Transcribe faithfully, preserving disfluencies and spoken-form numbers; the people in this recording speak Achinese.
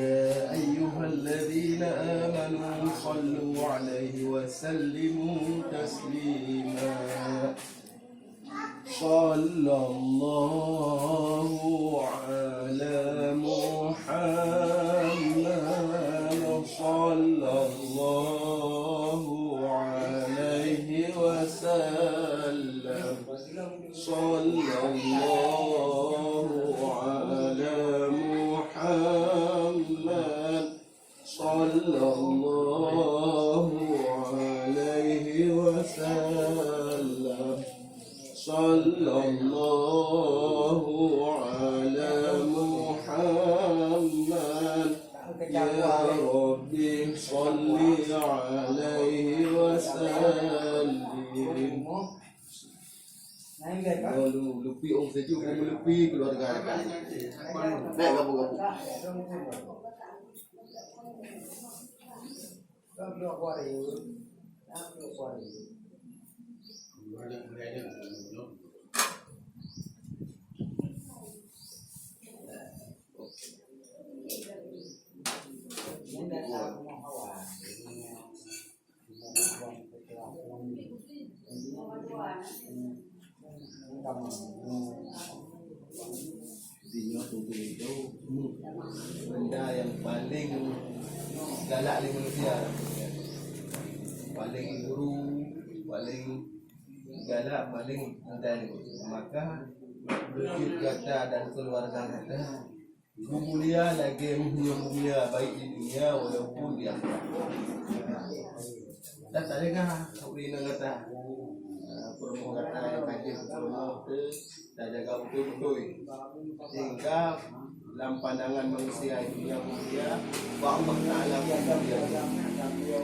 يا أيها الذين آمنوا صلوا عليه وسلموا تسليما. صلى الله على محمد، صلى الله عليه وسلم، صلى الله على محمد، صلى الله عليه وسلم، صلى الله على محمد. يا رب صل عليه وسلم. Lu-, lupi ong sejuk, lupi keluarga. Baik, gabung-gabung. Di nyoe tutoe itu benda nyang paleng galak lé manusia. Paleng guru, paleng galak, paleng muda lé manusia. Maka beujeuet gata dan keuluwarga gata beumulia lagée meunyoe mulia baik di dunia walaupun di akhirat. Dan tak lengah ureuëng inong gata. Ah, peurumoh gata nyang ka jeuet peurumoh tu, tajaga beutôi-beutôi. Sehingga lam pandangan manusia dunia mulia, bak Allah Taala pun mulia.